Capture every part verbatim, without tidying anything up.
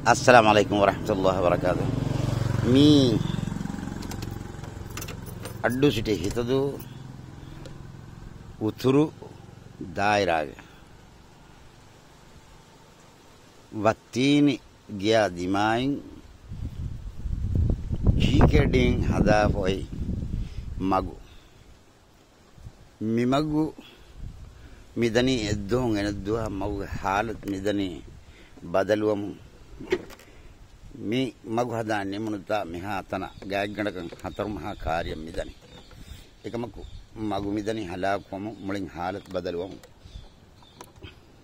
އައްސަލާމު ޢަލައިކުމް ވަރަޙްމަތުﷲި ވަބަރަކާތުހު. މީ އައްޑޫ ސިޓީ ހިތަދޫ އުތުރު ދާއިރާގެ ވައްތީނި ގެޔާ ދިމާއިން ޖީކޭޑީން ހަދާފަ އޮތް މަގު. މި މަގު މިދަނީ އެއްދުވަހުން އެނެއްދުވަހަށް މަގުގެ ހާލަތު މިދަނީ ބަދަލުވަމުން. މި މަގު ހަދާ ނިމުނުތާ މިހާ ތަނަށް ގާތްގަނޑަކަށް ހަތަރު މަހާ ކާރިއަށް މިދަނީ. އެކަމަކު، މަގު މިދަނީ ހަލާކުވަމުން، މުޅިން ހާލަތު ބަދަލުވަމުން.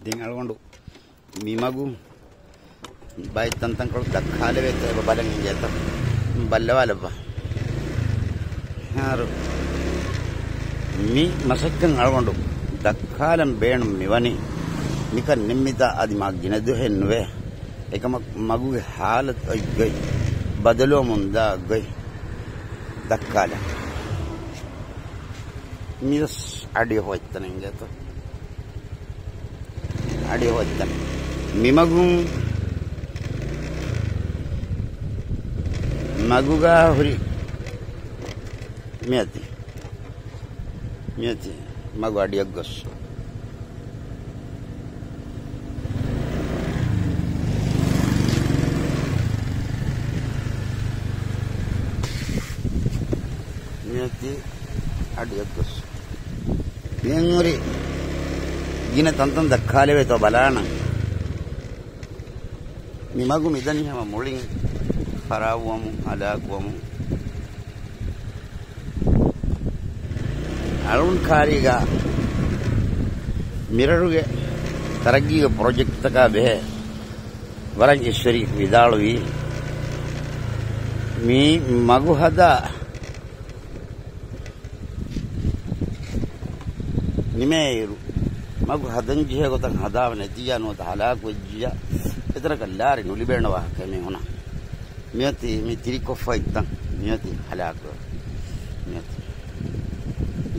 ދެން އަޅުގަނޑު މި މަގު ބައެއް ތަންތަންކޮޅު ދައްކާލެވޭތޯ އެބަ ބަލަން އިނގޭތަ؟ ބައްލަވާލައްވާ. ހާރު މި މަސައްކަތް އަޅުގަނޑު ދައްކާލަން ބޭނުން މިވަނީ. މިކަން ނިންމިތާ އަދި މާ ގިނަ ދުވަހެއް ނުވޭ. އެކަމަކު މަގުގެ ހާލަތު އޮތް ގޮތް، ބަދަލުވަމުން ދާ ގޮތް ދައްކާލަން. މިވެސް އަޑި ހޮއްތަނެއް އިނގޭތަ؟ އަޑި ހޮއްތަނެއް. މިމަގުން މަގުގާ ހުރި މިއޮތީ. މިއޮތީ މަގު އަޑިއަށް ގޮސް. މިއޮތީ އަޑިއަށް ގޮސް. މިހެން ހުރި ގިނަ ތަންތަން ދައްކާލެވޭތޯ ބަލާނަން. މި މަގު މިދަނީ ހަމަ މުޅިން ޚަރާބުވަމުން، ހަލާކުވަމުން. އަޅުން ކާރީގަ މިރަށުގެ ތަރައްގީގެ ޕްރޮޖެކްޓްތަކާ ބެހޭ ވަރަށް އިސްވެރި ވިދާޅުވީ، މި މަގު ހަދާ ނިމޭއިރު، މަގު ހަދަންޖެހޭ ގޮތަށް ހަދާފަ ނެތިއްޔާ ނުވަތަ ހަލާކުވެއްޖިއްޔާ، އެތަނަކަށް ލާރި ނުލިބޭނެ ވާހަކައެއް މި ހުންނަ. މިއޮތީ މި ތިރިކޮށްފައިތަން، މިއޮތީ ހަލާކު. މިއޮތީ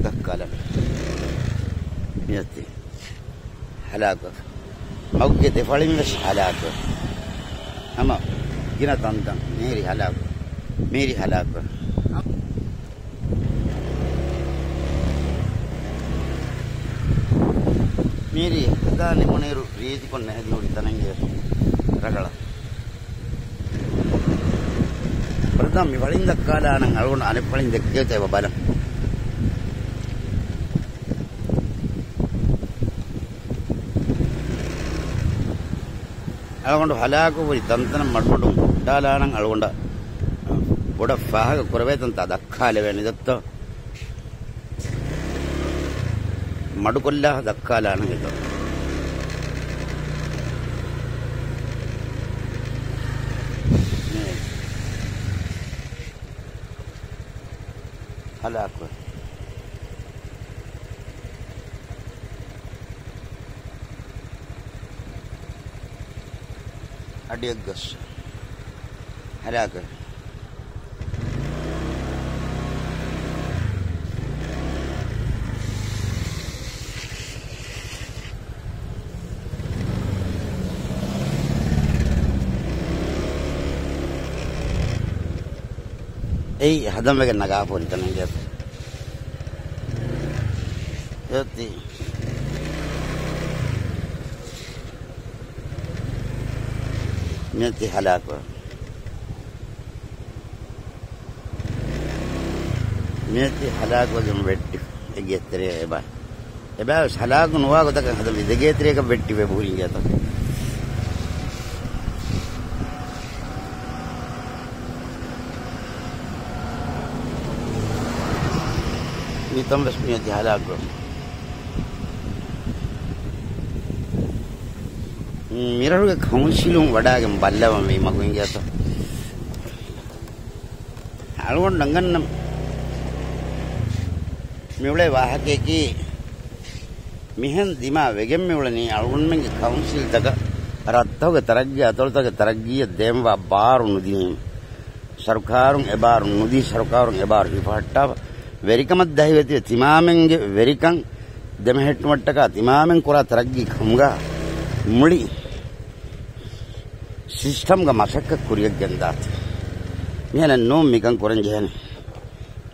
ދައްކާލަން. މިއޮތީ ހަލާކު. މަގުގެ ދެފަޅިން ވެސް ހަލާކު. ހަމަ ގިނަ ތަންތަން މީރި ހަލާކު. މީރި ހަލާކު. މީރި ހަދާ ނިމުނިއިރު ރީތިކޮށް ނެހެދި ހުރި ތަނެއްގެ ރަގަޅަށް. ފަރުދާ މި ފަޅިން ދައްކާލާނަން އަޅުގަނޑު އަނެއް ފަޅިން ދެއްކޭތޯ އެބަ ބަލަން. އަޅުގަނޑު ހަލާކުވެރި ތަންތަނަށް މަޑުމަޑުން ހުއްޓާލާނަން އަޅުގަނޑަށް ބޮޑަށް ފާހަގަ ކުރެވޭ ތަންތާ ދައްކާލެވޭނެ ދައްތޯ. މަޑުކޮށްލާ ދައްކާލާނަން އެތޯ. ހަލާކު. އަޑިއަށް ގޮސް. ހަލާކު. އެއީ ހަދަން ވެގެން ނަގާފަ ހުރި ތަނެއް އިނގޭތަ؟ އެއޮތީ. މިއޮތީ ހަލާކު. މިއޮތީ ހަލާކުވެގެން ވެއްޓި. އެގޭތެރޭ އެބަ. އެބައިވެސް ހަލާކު ނުވާ ގޮތަކަށް ހަދަން ވީ ދެގޭތެރޭގަ ވެއްޓި ވެބުރިނގޭތަ. މިތަން ވެސް މިއޮތީ ހަލާކު. މިރަށުގެ ކައުންސިލުން ވަޑާގެން ބައްލަވަން ވީ މަގު އިނގޭތަ. އަޅުގަނޑު ނަންގަންނަ މިއުޅޭ ވާހަކަޔަކީ، މިހެން ދިމާ ވެގެން މިއުޅެނީ އަޅުގަނޑުމެންގެ ކައުންސިލްތަކަށް ރަށްތަކުގެ ތަރައްގީ އަތޮޅުތަކުގެ ތަރައްގީއަށް ދޭންވާ ބާރު ނުދިނީމަ. ސަރުކާރުން އެބާރު ނުދީ، ސަރުކާރުން އެބާރު ހިފަހައްޓާފަ، ވެރިކަމަށް ދަހިވެތިވެ ތިމާމެންގެ ވެރިކަން ދެމެހެއްޓުމަށްޓަކާ ތިމާމެން ކުރާ ތަރައްގީ ކަމުގަ މުޅި ސިސްޓަމްގަ މަސައްކަތް ކުރިއަށް ގެންދާތީ. މިހެނެއް ނޫން މިކަން ކުރަން ޖެހެނީ.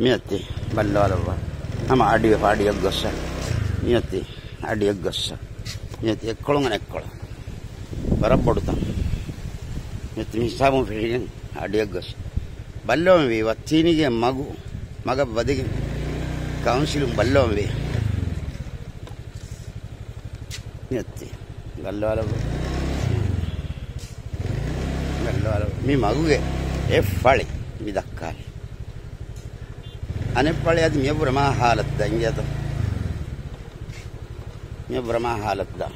މިއޮތީ ބައްލަވާލައްވާ. ހަމަ އަޑިވެފަ އަޑިއަށް ގޮއްސަ. މިއޮތީ އަޑިއަށް ގޮއްސަ. މިއޮތީ އެއްކޮޅުން އަނެއްކޮޅަށް. ވަރަށް ބޮޑުތަން. މިއޮތީ މި ހިސާބުން ފެށިގެން އަޑިއަށް ގޮއްސަ. ބައްލަވަން ވީ ވައްތީނީގެ މަގު، މަގަށް ވަދެގެން ކައުންސިލުން ބައްލަވަން ވީ. މިއޮތީ ބައްލަވާލައްވާ. ބައްލަވާލައްވާ. މި މަގުގެ އެއް ފަޅި މި ދައްކާލި. އަނެއް ފަޅި އަދި މިޔަށްވުރެ މާ ހާލަތު ދަ އިނގޭތަ؟ މިޔަށްވުރެ މާ ހާލަތު ދަ.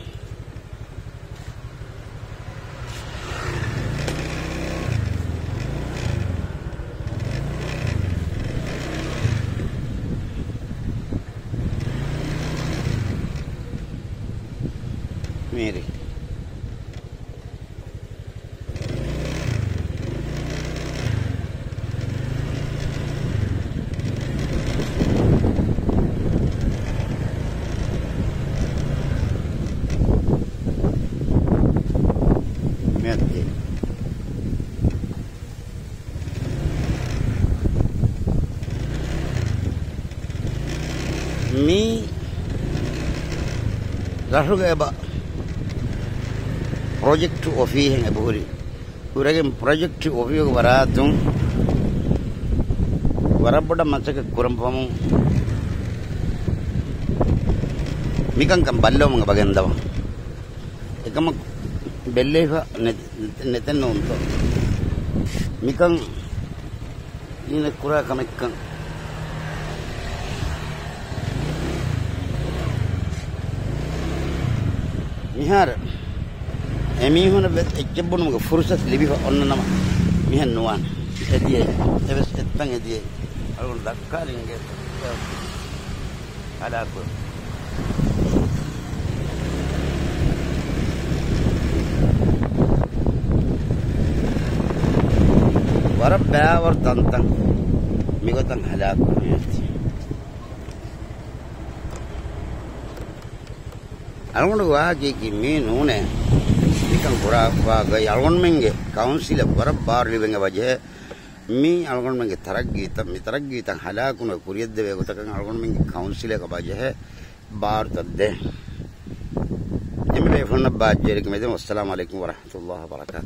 މީރި. މިއޮތީ. މި ރަށުގަ އެބަ ޕްރޮޖެކްޓް އޮފީހެއް އެބަހުރި. ހުރެގެން ޕްރޮޖެކްޓް އޮފީހުގެ ވަރާތުން ވަރަށް ބޮޑަށް މަސައްކަތް ކުރަން ފަހުން މިކަންކަން ބައްލަވަމުން އެބަ ގެންދަވަން. އެކަމަކު ބެއްލެވިފަ ނެތް-، ނެތެއް ނޫންތޯ. މިކަން އިން ކުރާ ކަމެއްކަން. މިހާރު އެމީހުނަށް ވެސް އެއްޗެއް ބުނުމުގެ ފުރުސަތު ލިބިފަ އޮންނަ ނަމަ މިހެން ނުވާނެ. އެދިޔައީ. އެވެސް އެއްތަން އެދިޔައީ. އަޅުގަނޑު ދައްކާލިނގޭ. ހަލާކު. ވަރަށް ބައިވަރު ތަންތަން މިގޮތަށް ހަލާކުވެފަ މިއޮތީ. އަޅުގަނޑު ވާހަކައަކީ މީ ނޫނޭ. މިކަން ކުރާފާ ގޮތް އަޅުގަނޑުމެންގެ ކައުންސިލަށް ވަރަށް ބާރު ލިބެން އެބަޖެހޭ. މީ އަޅުގަނޑުމެންގެ ތަރައްގީތައް، މި ތަރައްގީތައް ހަލާކުނު ކުރިޔަށްދެވޭ ގޮތަކަށް އަޅުގަނޑުމެންގެ ކައުންސިލަކަށް ބަޖެހޭ ބާރުތައް ދޭން. އެންމެ ބޭފުޅުންނަށް ބާއްޖަވެރިކަމެއް ދޭން. ވައްސަލާމު ޢަލައިކުމް ވަރަޙްމަތުﷲ ވަބަރަކާތުހު.